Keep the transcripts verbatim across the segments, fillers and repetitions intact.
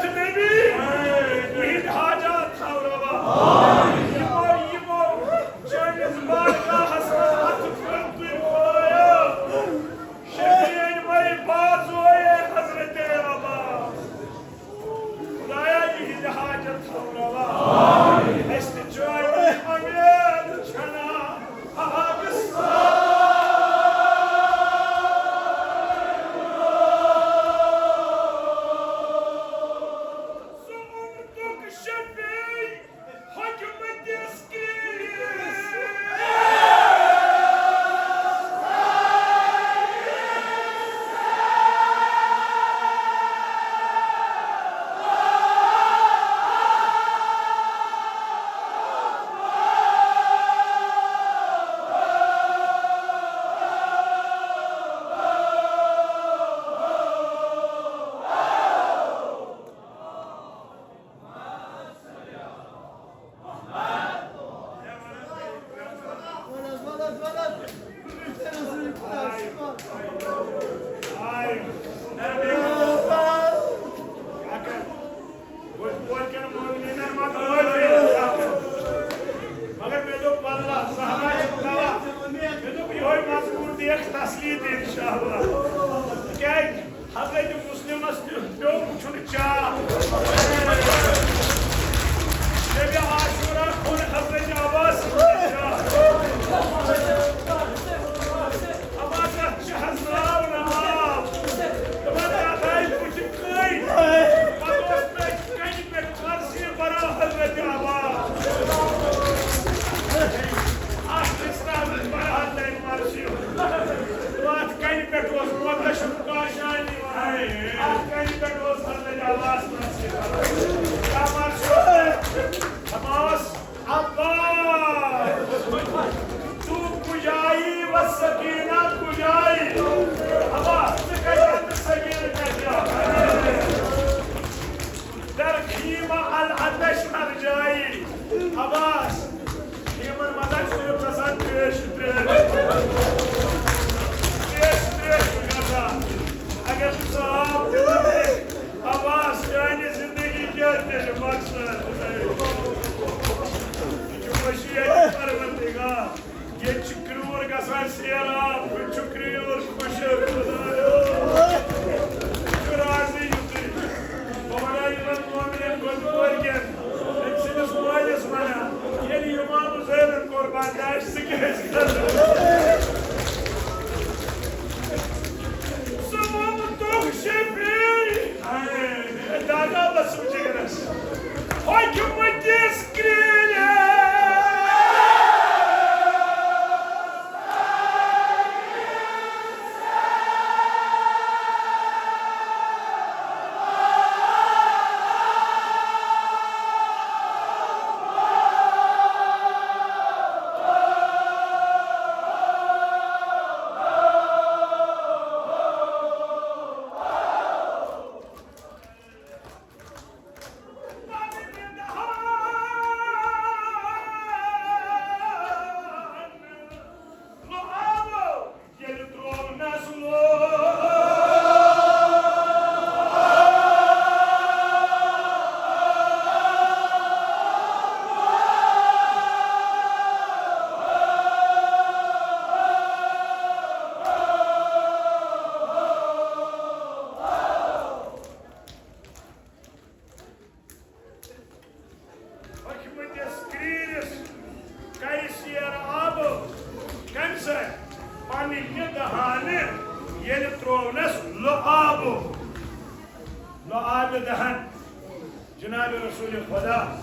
نبی، یِہِنٛدۍ حاجات تھاو روا۔ یِمو، یِمو چٲنِس بارگاہس منٛز اَتھٕ کھٔنۍ تُہۍ خدایا۔ شفیعن بے بازوے حضرت عباس۔ خدایا، یِہِنٛدۍ حاجت تھاو روا۔ اَسہِ تہِ چٲنۍ اُمید چھنا۔ مگر مےٚ دوٚپ، واللہ، زہرا چھِ دوا۔ مےٚ دوٚپ، یِہوٚے مضموٗن دِیَکھ تسلی تہِ، اِنشاءاللہ۔ تِکیٛازِ حضرت مسلمس تہِ پیوٚو وٕچھُن چاکھ۔ شبِ عاشورا کھوٚن حضرت عباس سٕنٛدِ چاکھ۔ عباسس چھِ حض ناو ناو۔ تِمن تہِ آسہٕ بٕتھِ کٔنۍ۔ پتہٕ اوس تٔتھۍ کنہِ پٮ۪ٹھ مرثی بران حضرت عباس۔ اکھ اسلام بران تٔمۍ مرثی۔ تہٕ اتھ کنہِ پٮ۪ٹھ اوس محتشم کاشانی ونان۔ اتھ کنہِ پٮ۪ٹھ اوس حضرت عباس مرثی بران۔ کیا مرثی اوس؟ دپان اوس، عباس، تو کجایی و سکینہ کجایی؟ عباس، ژٕ کتہِ چھکھ تہٕ سکینہ کتہِ چھےٚ؟ در خیمہ العطش ارجایی۔ عباس، خیمن منٛز آسہِ صرف گژھان تریش، تریش۔ تریش، تریش چھُ گژھان۔ اگر ژٕ آب تہِ دِکھ، عباس، چانہِ زندگی کیٛاہ تیٚلہِ مقصد؟ یہِ چھُ مشیت پروردگار۔ ییٚتہِ چھِ کرٛوٗر گژھان سیراب، ہُتہِ چھُ کرٛوٗر خۄشک۔ خۄدایو، یہِ چھُ رازٕے یُتُے۔ بہٕ وَنان یِمن مومنن گۄڈٕ کورِ کٮ۪ن، أمۍ سٕنٛدِس مٲلِس وَنان، ییٚلہِ اِمام حُسینن قۄربان دِژ، ژٕ کیٛازِ کَرٕ؟ سُہ ووٚن، تُہۍ شفیع۔ اے، دادا لٔسٕم جِگرس۔ ہوٚکھمٕتِس کرٛیٖلِس۔ ہوٚکھمٕتِس کرٛیٖلِس کرِ سیر آبہٕ۔ کَمہِ سۭتۍ؟ پنٕنہِ دہانہٕ ییٚلہِ ترٛوونَس لُعابہٕ۔ لُعابہِ دہن۔ جناب رسول خدا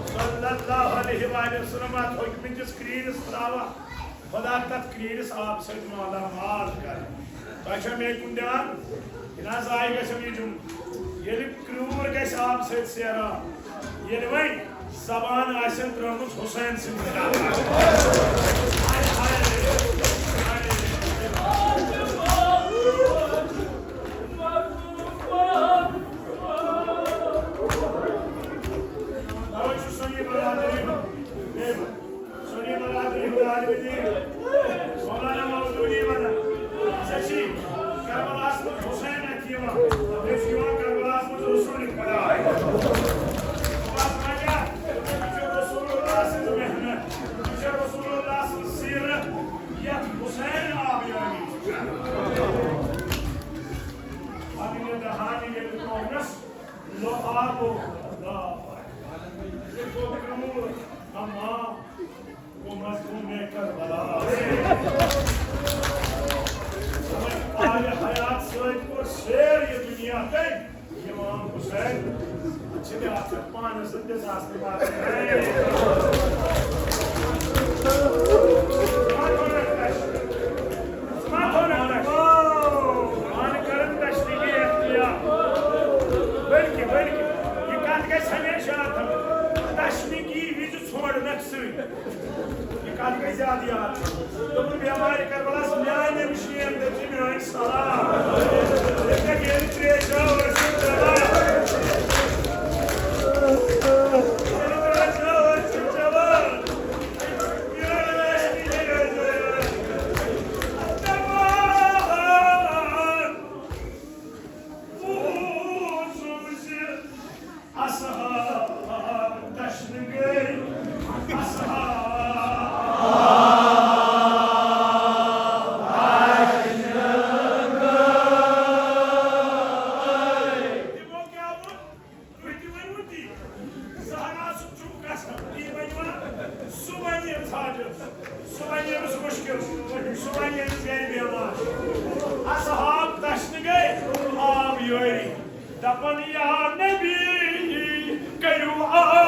صلی اللہ علیہ وآلہ وسلم اتھ ہوٚکھمٕتِس کرٛیٖلِس ترٛاوان۔ خدا تتھ کرٛیٖلِس آبہٕ سۭتۍ مالا مال کرِ۔ تۄہہِ چھا مےٚ کُن دِوان؟ یہِ نہ حظ آیہِ گژھِ یہِ دیُن۔ ییٚلہِ کرٛوٗر گژھِ آبہٕ سۭتۍ سیراب، ییٚلہِ وۄنۍ زبان آسن ترٲومٕژ حسین سٕنٛدِ خلاف۔ ہاے، ہاے، ہاے۔ توے چھُ سنی برادری، سنی برادری ہُنٛد عالمِ دین مولانا مودودی ونان، ژےٚ چھی کربلاہس منٛز حسین اَتھِ یِوان، بیٚیہِ چھُ یِوان کربلاہس منٛز رسول خدا۔ آب و اللہ، یہ گوٚو کرٛوٗر، اما گوٚمس گوٚو مےٚ کربلا۔ آلِ حیات سۭتۍ کوٚر سیر یہِ دُنیا تٔمۍ۔ امام حسین چھِ تہِ آسان پانس سۭتۍ تہِ ساس تہِ باتھ۔ مان کرن تشریفی اختیار۔ بلکہ، بلکہ، یہ کتھ گژھِ ہمیشہ آسٕنۍ۔ تشریفی وِزِ ژھونٛڈنس سۭتۍ۔ یہ کتھ گژھِ زیادٕ یاد۔ دوٚپُن، بیمارِ کربلاہس میانٮ۪ن شین دٔپۍ زِ میٲنۍ سلام۔ ییٚلہِ تریش آو، ٲسِو جوان۔ ییٚلہِ تریش آو، ٲسِو جوان۔ میٲنۍ ٲسۍ نہٕ یہِ جوان۔ اصحاب دشنہٕ گٔے، اصحاب دشنہٕ گٔے۔ تِمو کیٛاہ ووٚن؟ تُہۍ تہِ ؤنِو تی۔ زہرا سُنٛد چھُم قسم، تی ؤنِو۔ سُہ وَنہِ ییٚمِس حاجت، سُہ وَنہِ ییٚمِس مُشکِل، سُہ وَنہِ ییٚمِس گرِ بیمار۔ اصحاب دشنہٕ گٔے، آب یٲری۔ دپان یا نبی، کٔرِو آب۔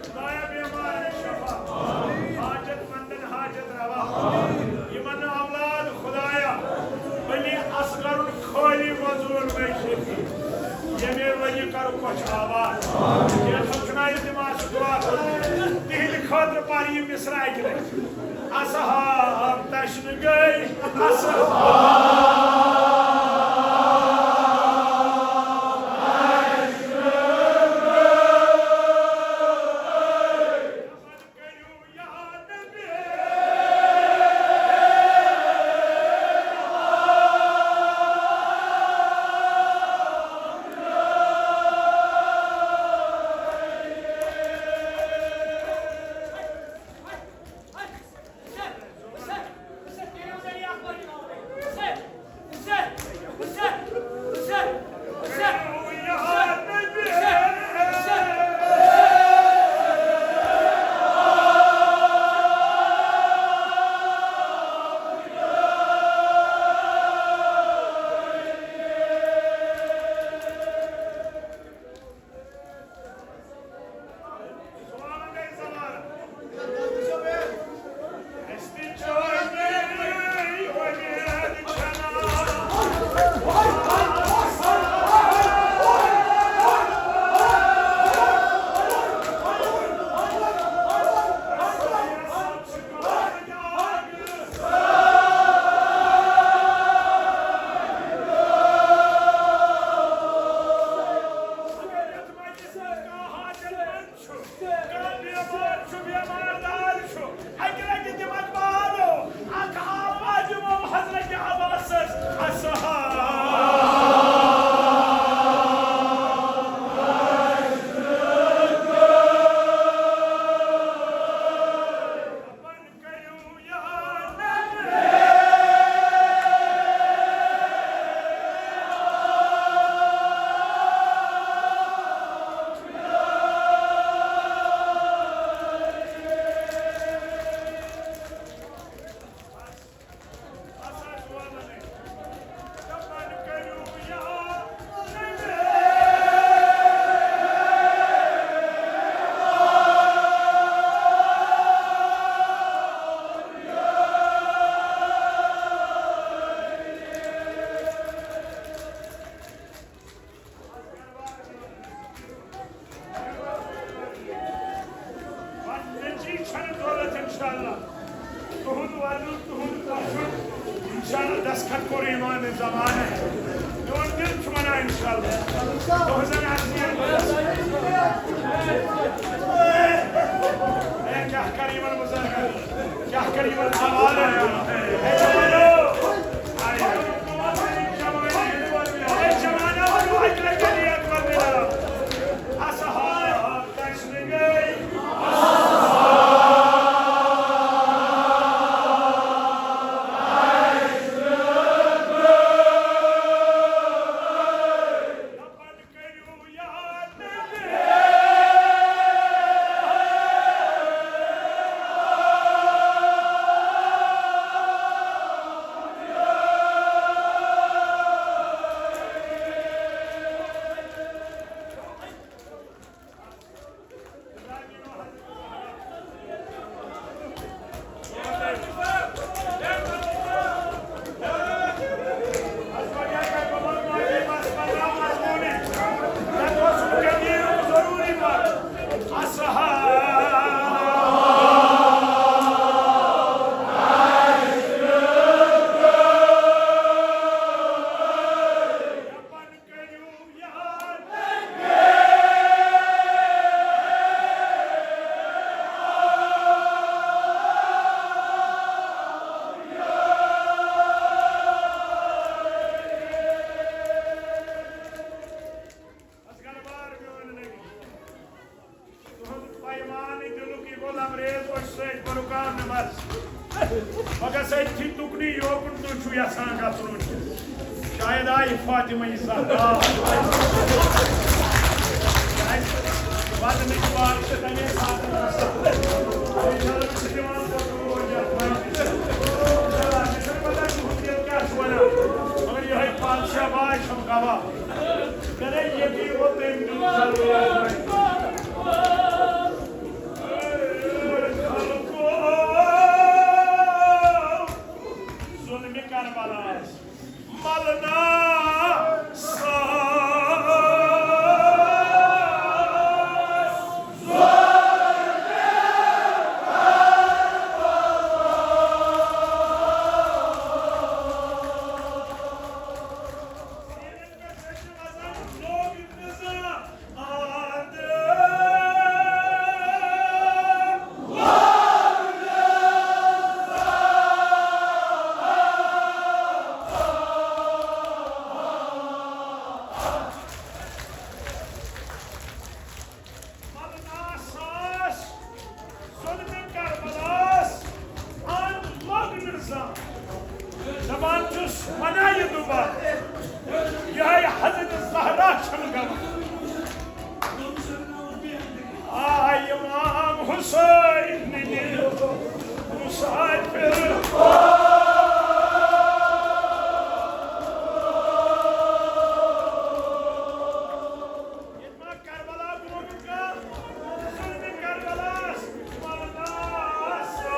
خدایا، بیمارن شفا، حاجت مندن حاجت روا۔ یمن نہٕ اولاد، خدایا، علی اصغرن خٲلی وضوٗل مے شفیع۔ ییٚمے ؤری کرو کۄچھ آباد۔ کینٛژھن چھُنہ یہِ دِوان سُہ دُعا کوٚرمُت۔ تِہنٛدِ خٲطرٕ پَر یہِ مصرع اَکہِ لٹہِ۔ اصحاب تشنہٕ گٔے، اصحاب۔ زمانہٕ۔ میون دِل چھُ وَنان، اِنشاءاللہ، تُہٕنٛزن عرضین۔ اے، کیٛاہ کَرٕ یِمن بُزرگن؟ کیٛاہ کَرٕ یِمن زمانن؟ اے، جوانو! اے، اے، جوانو! اے، جوانو! اَکہِ لَٹہِ یہِ اکبر مِلان۔ اَصحاب تَشنہٕ گٔے۔ اصغر بار میون نبی، تُہُنٛد پیمانہٕ دِلُک یہِ گوٚو لبریز، أچھ سۭتۍ کوٚرُکھ آب نماز۔ بہٕ گژھٕ أتھی تُکنُے یوکُن تُہۍ چھِو یژھان گژھُن۔ شاید آیہِ فاطمہ یہِ زہرا۔ وَدنٕکۍ وار چھِ تَمے ساتہٕ گژھان۔ مےٚ چھُنہٕ پَتہ تُہُنٛد دِل کیٛاہ چھُ وَنان، مگر یِہوٚے پادشاہ باے چھَم گواہ۔ کرے یقین و تٔمۍ دیُت ضروٗرت۔ ظلمِ کربلاہس ملنا ساس۔ ملنا ساس، ظلمِ کربلاہس اند لوٚگ نہٕ زانٛہہ۔ دپان چھُس وَنان یہِ دُبارٕ، یِہوٚے حضرت زہرا چھَم گواہ۔ آ امام حسین نِنہِ مسافر۔ ییٚتہِ ما کربلا برونٛٹھ کانٛہہ؟ ظلمِ کربلاہس ملنا ساس۔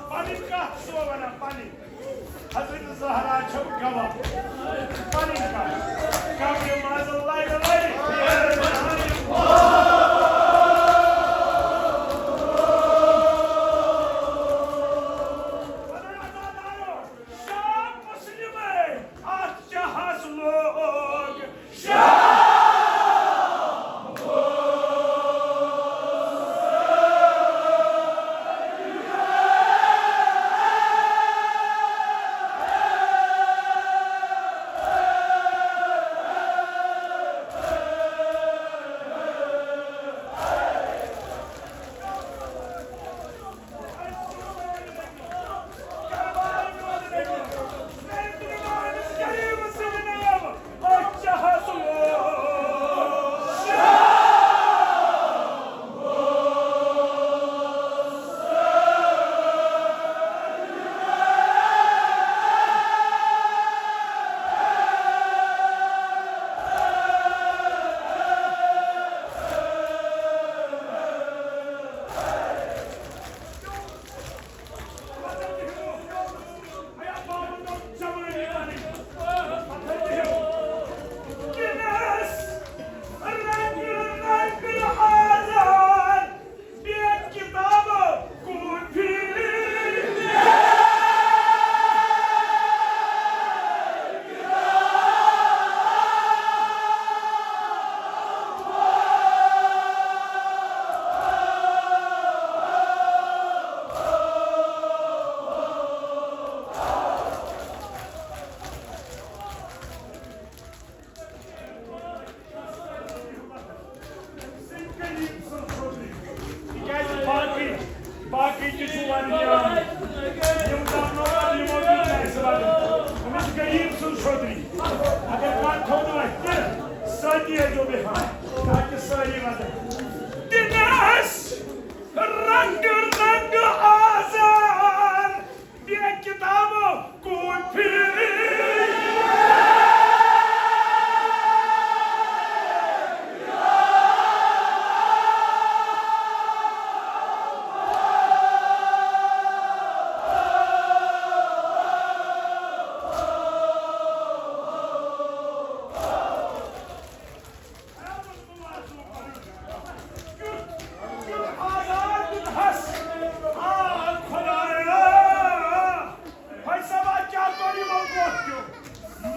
پنٕنۍ کتھ چھُسو ونان، پنٕنۍ۔ حضرت زہرا چھو گواہ۔ پنٕنۍ کتھ۔ قبرِ منٛز لرِ لرِ۔ شاہ مسلمے اتھ شاہس لوگ۔ تاکہ سٲری وَنَن، دِنَس رنگ رنگ آزار، بے کتابو کوٗفی۔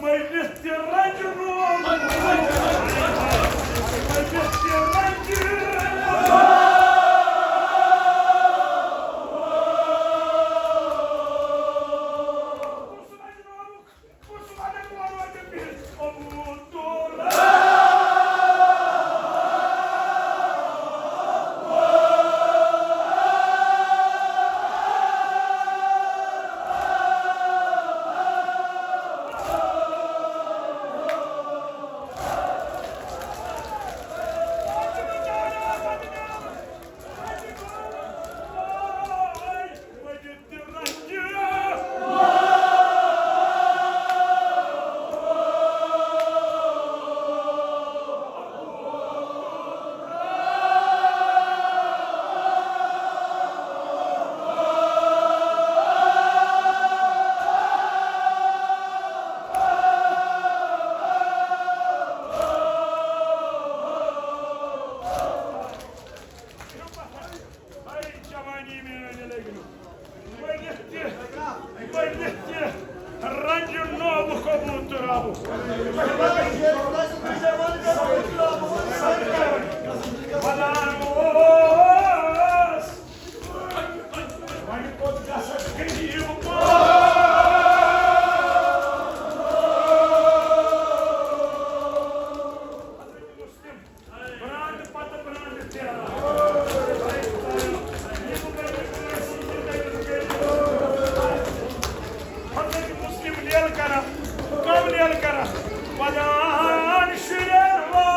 مٔرِتھ تہِ رنجہِ روٗد۔ مٔرِتھ تہِ رنجہِ روٗد۔ اے جوانی میٲنۍ لگنو، مٔرِتھ تہِ، مٔرِتھ تہِ، رنجہِ نوٚو قبوٗل تہٕ رَبُک۔ ودان اوس، وۄنۍ کوٚت گژھکھ غریٖب؟ برانڈ پتہٕ برانڈ پھیران۔ حضرت مسلم لیل کران، کم لیل کران، ودان شرین وا۔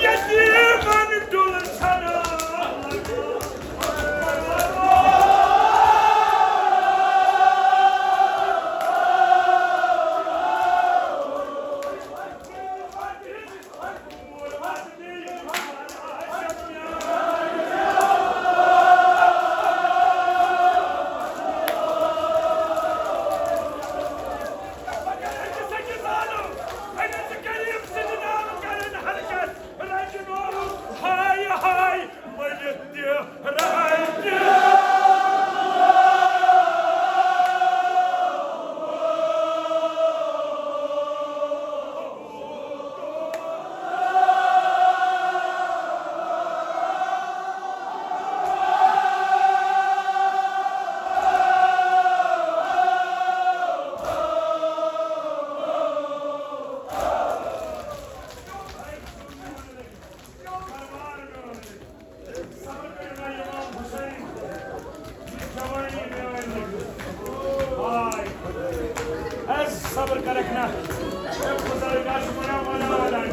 یتیمن ڈُل ژھنان۔ ہاے ہاے، مٔرِتھ تہِ رہاے تہِ۔ اے صبر کرکھ نا۔ اے بزرگ، آ چھُ وَنان، وَنان، وَنان۔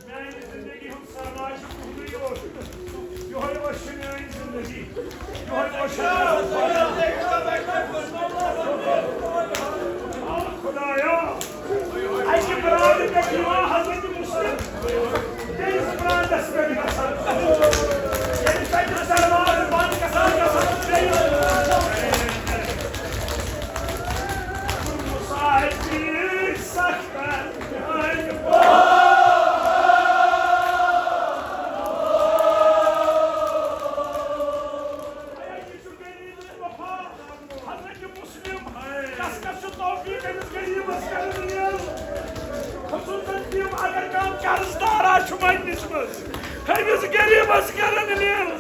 میانہِ زندگی ہُنٛد سرمایہِ چھُ تُہُنٛدُے یوت۔ یِہوٚے اوس، چھِ میٲنۍ زندگی۔ یِہوٚے اوس، چھِ میٲنۍ زندگی۔ خدایا، اَکہِ برانڈٕ پٮ۪ٹھ یِوان حضرت مسلم، بیٚیِس برانڈس پٮ۪ٹھ گژھان۔ ییٚلہِ تَتہِ دروازٕ بنٛد گژھان، گژھان بیٚیِس۔ مصاحب سخت۔ مجلس منٛز ہُمِس غریٖبس کرن لیل،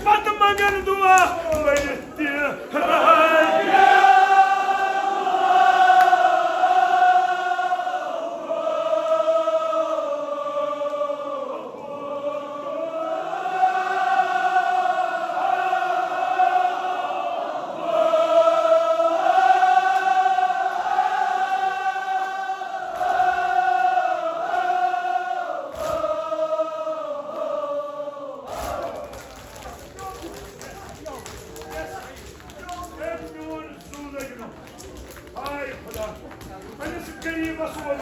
پتہٕ منگن دُعا، ؤنِتھ تہِ رہاے۔ اے میون زُو لٔگۍ نہٕ۔ ہاے خۄدا، أمِس غریٖبَس ووٚن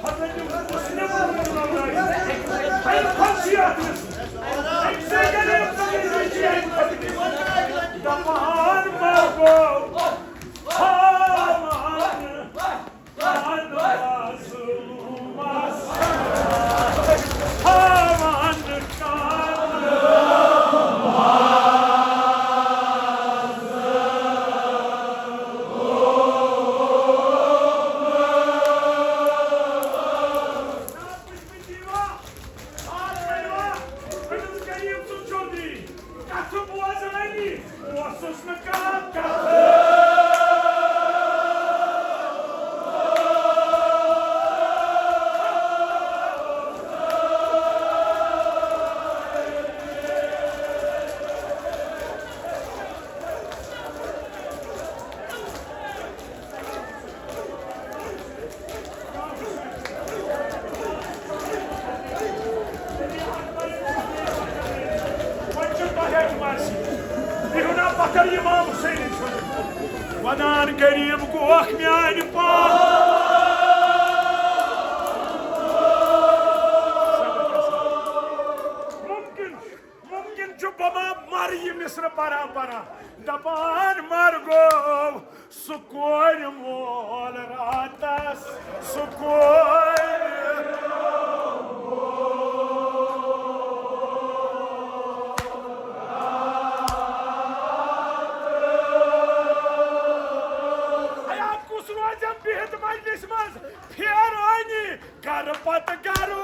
حضرت مسلم رضی اللہ عنہ، اے خۄدشی اَتھ منٛز، أمۍ سٕے غریٖب سٕنٛدِ ذٔریعہٕ چھِ اَمہِ خۄدشی دَپان ما گوٚو، ہاوان۔ کتھٕ بوزٲنی اوسُس نہٕ کانٛہہ کتھٕ۔ وۄنۍ چھُ تۄہہِ اَتہِ مرضی۔ بِہِو نا پتھر امام حسینٕنۍ چھُنہٕ۔ ودان غریٖب گوکھ میانہِ پاک۔ مُمکِن چھُ، مُمکِن چھُ بہٕ ما مرٕ یہِ مصرٕ پران پران۔ دپان مر گوٚو سُہ کورِ مول راتس، سُہ کورِ۔ ایا کُس روزٮ۪م بِہِتھ مجلس منٛز پھیرٲنی گرٕ پتہٕ گرٕ۔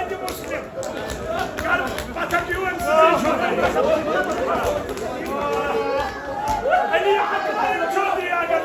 مسلم۔ کر پتھر دیون سۭتۍ چھُ۔ علی اکبر چودھری اگر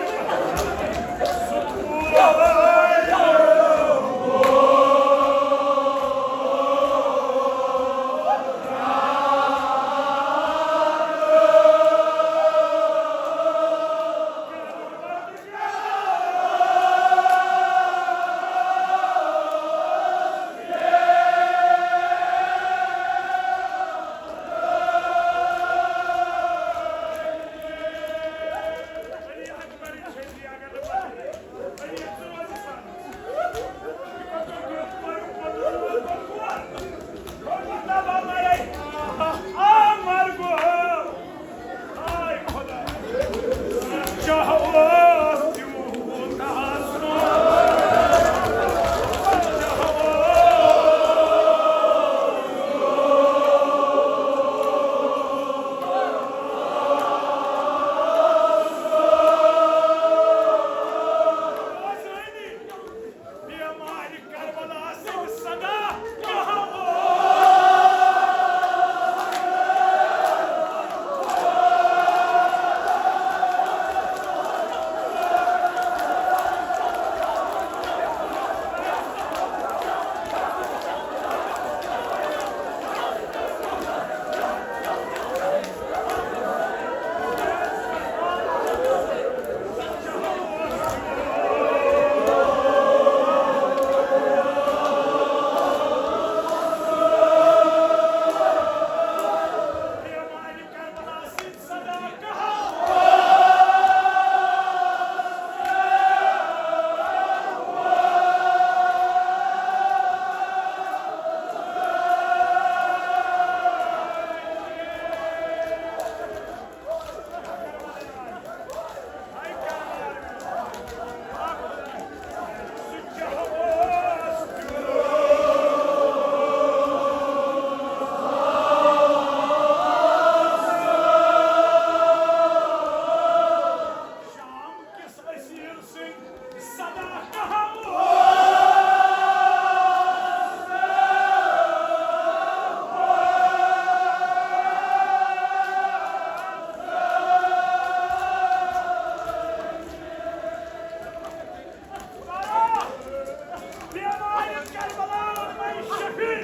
بیمار کربلا، اے شفیع،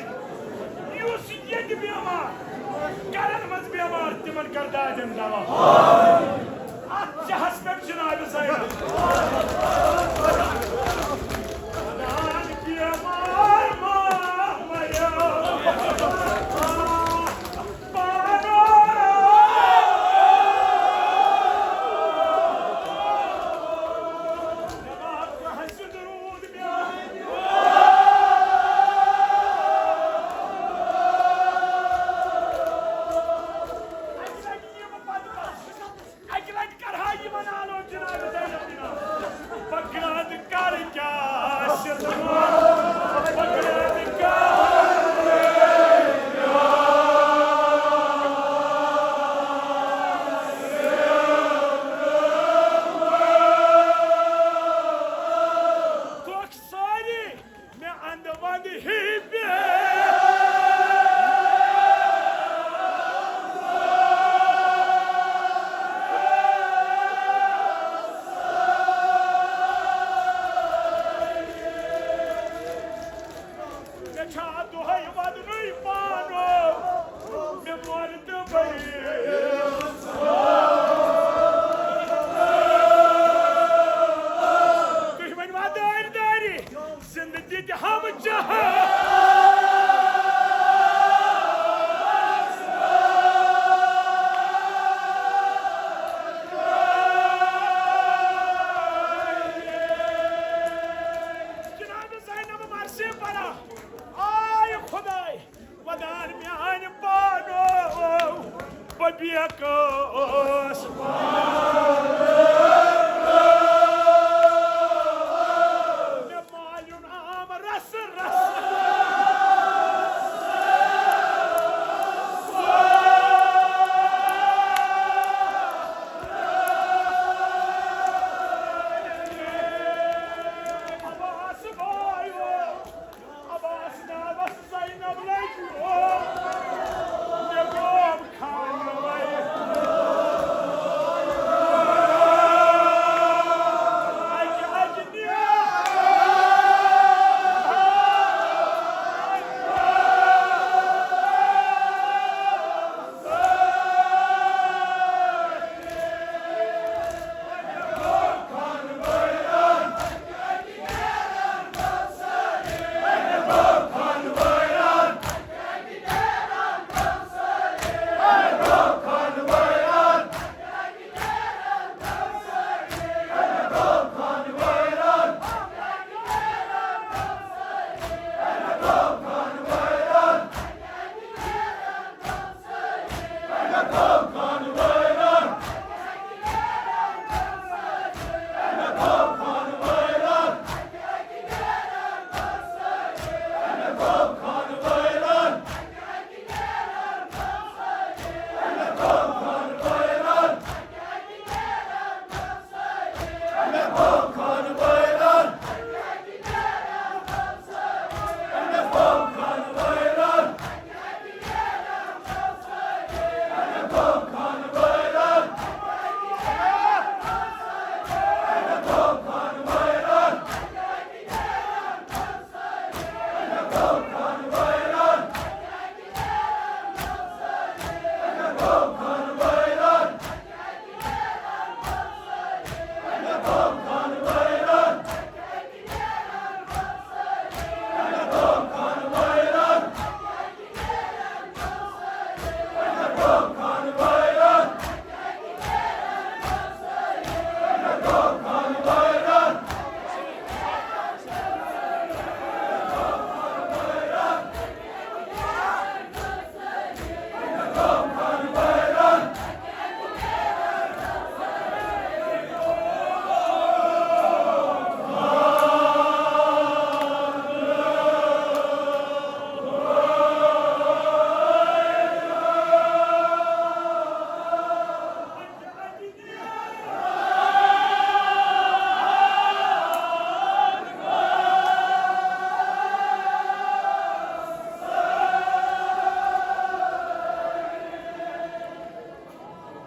یُس ییٚتہِ بیمار، گرن منٛز بیمار، تِمن کر دادٮ۪ن دوا۔ اتھ جہس پٮ۪ٹھ جناب زینب۔ بیمار ما مریم۔ اکہِ لٹہِ کرہا یہِ وَنان اوس جناب زینب بِن عابدین۔ بغداد کر کیٛاہ آسہِ تہٕ بغداد کر۔ تُہۍ سٲری مےٚ اندٕ ونٛدٕ ہی پے۔ مےٚ چھا دۄہے ودنُے پانو، مےٚ مۄر تہٕ بٔرِتھ۔ تُہۍ ؤنۍوا دٲرۍ دٲری؟ زندگی کے ہم جہاں۔ جناب زینب مرثی پرا، آے خدائے، ودان میانہِ پانو، بہٕ بیکس۔